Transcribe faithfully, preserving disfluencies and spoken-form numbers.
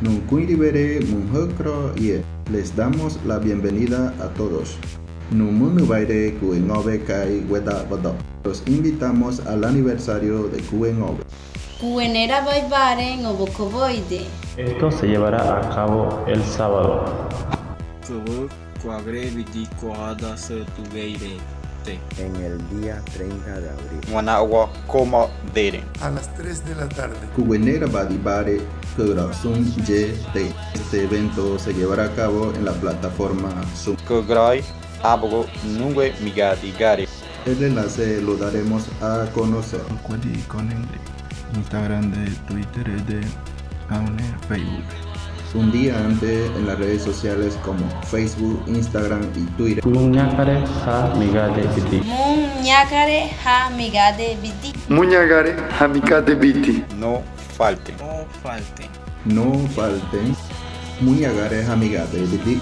Nuküinribére munhükro iye. Les damos la bienvenida a todos. Numünübaire kueńobe kai wedawado. Los invitamos al aniversario de kueńobe. Kuenera baibare ngobokobóide. Esto se llevará a cabo el sábado. Kövü kuagre bidi kohada sütüweire te. En el día treinta de abril. Wana'wa koma dere. A las tres de la tarde. Kuenera badibare kürasün ye te. Este evento se llevará a cabo en la plataforma Zoom. Kürei abugu nungüe migadi gare. El enlace lo daremos a conocer. Kuedi konende Instagram de, Twitter de, aune Facebook. Un día antes en las redes sociales como Facebook, Instagram y Twitter. Mu ñakare ha migade bidi. Mu ñakare ha migade bidi. Mu ñakare ha migade bidi. No falten. No falten. No falten. Mu ñakare ha migade bidi.